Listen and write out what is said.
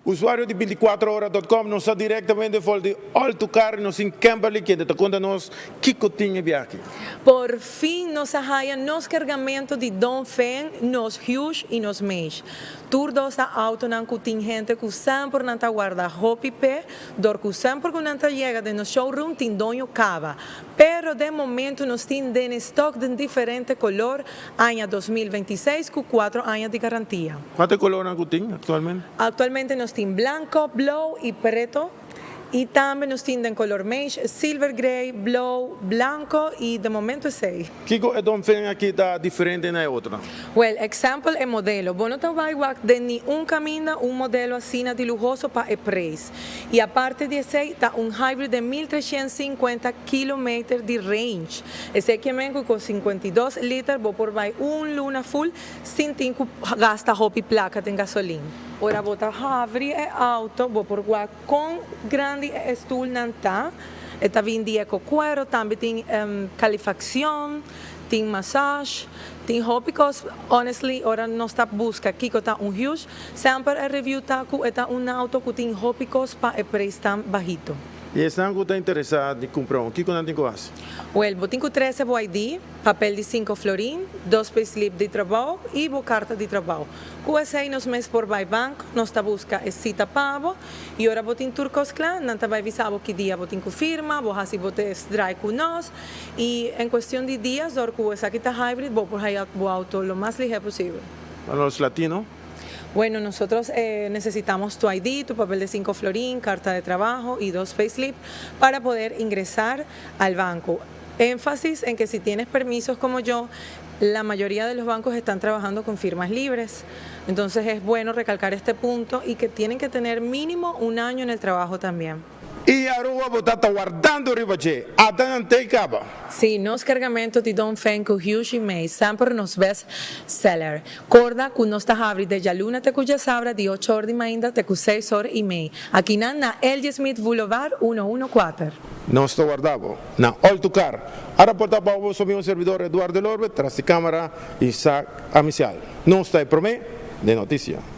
Usuario di 24ora.com, nos ta directamente for di All to Car, nos tin Kimberly, kende ta conta nos kico tin e biaha. Por fin nos a haya nos cargamento di Dongfeng, nos Hughes y nos Mage. Tur dos ta auto nan cu tin hende cu semper nan ta warda hopi pe, dor cu semper cu nan ta yega den nos showroom tin doño caba. Pero di momento nos tin den stock di diferente color, aña 2026 cu 4 aña di garantia. Cuanto color nan tin actualmente? Actualmente nos tin blanco, blue y preto. Y tambe nos tin den color beige, silver gray, blue, blanco y di momento esey. Kico e Dongfeng aki ta diferente na otro? Well, example e modelo. Bo no ta bay wak den ningun caminda un modelo asina di luhoso pa e prijs. Y aparte di esey, ta un hybrid di 1350 km di range. Esey kiermen cu 52 liter, bo por bay un luna full, sin tin cu gasta hopi placa den gasolin. Ora bo ta habri e auto, bo por wak con grandi e stoel nan ta. E ta bin di eco cuero, tambe tin calefaccion, tin massage, tin hopi cos. Honestly, ora nos ta busca kico ta un huge, semper e review ta cu e ta un auto cu tin hopi cos pa e prijs tan bahito. Y esnan cu ta interesa di cumpra un, kico nan tin cu haci? Well, bo tin cu trece bo ID, papel di 5 florin, dos payslip di trabou y bo carta di trabou. Cu esey nos mes por bay bank, nos ta busca e cita pa bo, y ora bo tin tur cos cla, nan ta bay avisa bo ki dia bo tin cu firma, bo haci bo test drive cu nos, y en cuestion di dia, dor cu esaki ta hybrid, bo por haya bo auto lo mas lihe posibel. Pa nos latino? Bueno, nosotros necesitamos tu ID, tu papel de 5 florín, carta de trabajo y dos payslip para poder ingresar al banco. Énfasis en que si tienes permisos como yo, la mayoría de los bancos están trabajando con firmas libres. Entonces es bueno recalcar este punto y que tienen que tener mínimo un año en el trabajo también. Y Aruba bo ta wardando riba dje. Ata nan t'ey caba. Si, nos cargamento di Dongfeng cu Hughes y May, semper nos best seller. Corda cu nos ta habri di dialuna te cu diasabra di 8 or di mainta te cu 6 or y mey. Aki na L.J. Smith Boulevard 114. Nos ta warda bo na All to Car. A reporta pa bo un servidor Eduardo Lorbe, tras di camara Isaac Amicial. Nos ta prome di noticia.